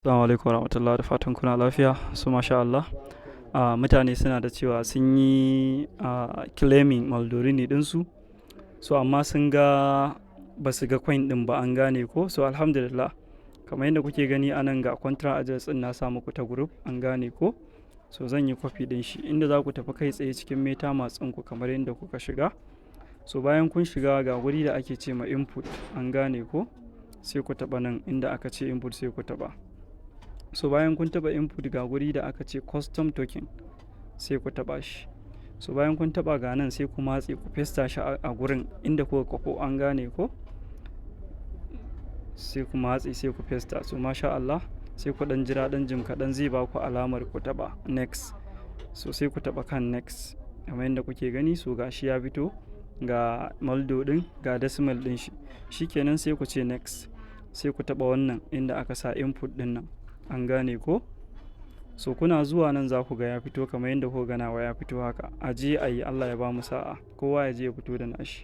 Assalamu alaikum warahmatullahi, da fatan kuna lafiya. So masha Allah. Mutane suna da cewa sun yi claiming Maldorini ɗinsu. So amma sun ga ba su ga coin ɗin ba, an gane ko? So alhamdulillah. Kamar yadda kuke gani a nan, ga contract address ɗin na sa muku ta group, an gane ko? So zan yi copy ɗin shi, inda za ku tafi kai tsaye cikin MetaMask ɗinku kamar yadda kuka shiga. So bayan kun shiga, ga wuri da ake ce ma input, an gane ko? Sai ku taɓa nan inda aka ce input, sai ku taɓa. So bayan kun taɓa input, ga guri da aka ce custom token, sai ku taɓa shi. So bayan kun taɓa, ga nan, sai ku matse ku paste shi a gurin inda kuka kwafo, an gane ko? Sai ku matse, sai ku paste. So masha Allah, sai ku ɗan jira ɗan jim kaɗan, zai ba ku alamar ku taɓa next. So sai ku taɓa kan next kamar yadda kuke gani. So ga shi ya fito, ga Maldo ɗin, ga decimal ɗin shi. Shikenan, sai ku ce next. Sai ku taɓa wannan inda aka sa input ɗin nan. An gane ko? So kuna zuwa nan za ku ga ya fito kamar yadda kuka ga nawa ya fito haka. A je a yi, Allah ya bamu sa'a. Kowa ya je ya fito da nashi.